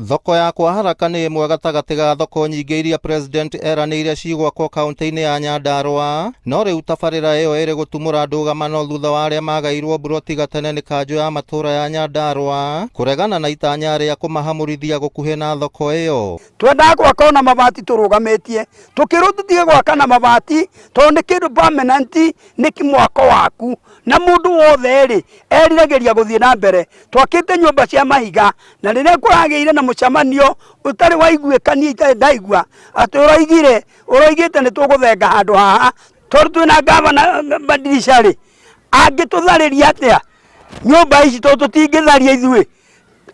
Thoko ya kwa haraka nĩ ĩmwe gatagatĩ ga thoko nyingĩ iria President eranĩire cigwakwo kaunti-inĩ ya Nyandarua, no rĩu tabarĩra ĩyo ĩrĩ gũtumũra ndũgamano thutha wa arĩa magairwo mburoti gatene nĩ kanjũ ya matũra ya Nyandarua kũregana na itanya rĩa kũmahamũrithia gũkuhĩ na thoko ĩyo. Twendaga gwaka ona mabati tũrũgamĩtie, tũkĩrwo tũtige gwaka na mabati tondũ nĩ kĩndũ permanent, nĩ mwako waku na mũndũ wothe rĩ eriragĩria gũthiĩ na mbere. Twakĩte nyũmba cia mahiga na rĩrĩa kũragĩire na mũcemanio ũtarĩ waiguĩka, niĩ itarĩ ndaigua atĩ ũroigire ũroigĩte nĩ tũgũthenga handũ haha, tondũ twĩna gavana Badilisha rĩ, angĩtũtharĩria atĩa nyũmba ici tondũ tũtingĩtharia ithuĩ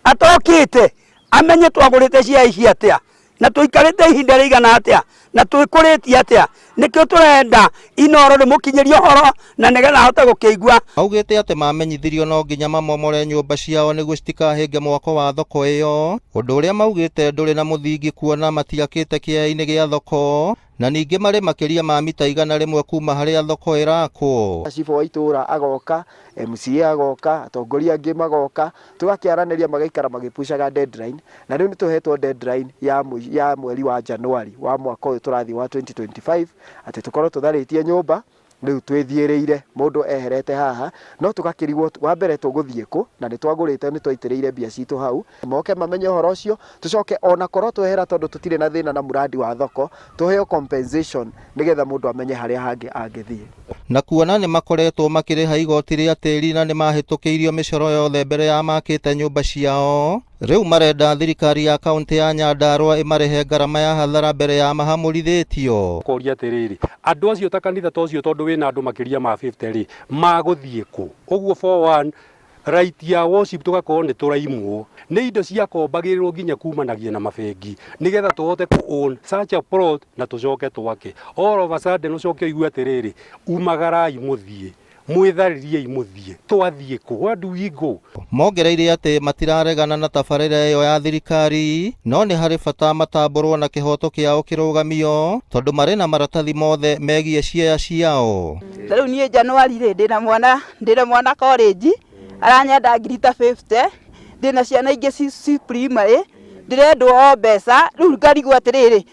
atokĩte amenye twagũrĩte cia ici atĩa na tũikarĩte ihinda rĩigana atĩa na twĩkũrĩtie atĩa. Nĩkĩo tũrenda Inooro rĩmũkinyĩrie ũhoro na nĩgetha ahote gũkĩigua. Augĩte atĩ mamenyithirio no nginya mamomore nyũmba ciao nĩguo citikahĩnge mwako wa thoko ĩyo, ũndũ ũrĩa maugĩte ndũrĩ na mũthingi kuona matiakĩte kĩea-inĩ gĩa thoko na ningĩ marĩ makĩria ma mita 100 kuma harĩa thoko ĩrakwo. Cibũ wa itũra agoka, MCA agoka, atongoria angĩ magoka, tũgakĩaranĩria magaikara magĩpucaga deadline, na rĩu nĩ tũhetwo deadline ya mweri wa January wa mwaka ũyũ tũrathiĩ wa 2025 atĩ tũkorwo tũtharĩtie nyũmba rĩu twĩthiĩrĩire mũndũ eherete haha, no tũgakĩrigwo wa mbere tũgũthiĩ kũ, na nĩ twagũrĩte nĩ twaitĩrĩire mbia citũ hau, moke mamenye ũhoro ũcio, tũcoke ona korwo twehera tondũ tũtirĩ na thĩna na muradi wa thoko, tũheo compensation nĩgetha mũndũ amenye harĩa hangĩ angĩthiĩ. Na kuona nĩ makoretwo makĩrĩha igoti rĩa tĩri na nĩ mahĩtũkĩirio mĩcoro yothe mbere ya makĩte nyũmba ciao, rĩu marenda thirikari ya kaunti ya Nyandarua ĩmarĩhe ngarama ya hathara mbere ya mahamũrithĩtio. Kũria atĩrĩrĩ, andũ acio ta kanitha ta ũcio tondũ wĩna andũ makĩria ma 50 rĩ, magũthiĩ kũ? Ũguo for one, right ya worship tũgakorwo nĩ tũraimwo nĩ indo ciakombagĩrĩrwo nginya kumanagia na mabengi nĩgetha tũhote ku own such a plot na tũcoke twake. All of a sudden ũcoke ũigue atĩrĩrĩ, umagarai mũthiĩ, mwĩtharĩriei mũthiĩ, twathiĩ kũ? Where do we go? Mongereire atĩ matiraregana na tabarĩra ĩyo ya thirikari, no nĩ harĩ bata matambũrwo na kĩhoto kĩao kĩrũgamio tondũ marĩ na maratathi mothe megiĩ ciea ciao. Ta rĩu niĩ January rĩ, ndĩna mwana college aranyenda ngiri ta 50, ndĩna ciana ingĩ ci primary, ndĩrendwo o mbeca, rĩu ngarigwo atĩrĩrĩ,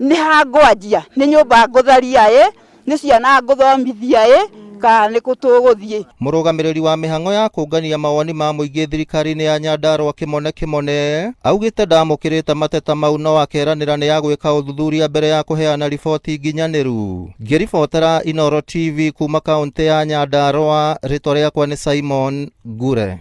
nĩ ha ngwanjia, nĩ nyũmba ngũtharia ĩ, nĩ ciana ngũthomithia ĩ, kana nĩ kũ tũgũthiĩ. Mũrũgamĩrĩri wa mĩhang'o ya kũngania mawoni ma mũingĩ thirikari-inĩ ya Nyandarua Kĩmone Kĩmone augĩte ndamũkĩrĩte mateta mau no akeranĩra nĩ agwĩka ũthuthuria mbere ya kũheana riboti nginyanĩru. Ngĩribotera Inooro TV kuma kaunti ya Nyandarua, rĩtwa rĩakwa nĩ Simon Ngure.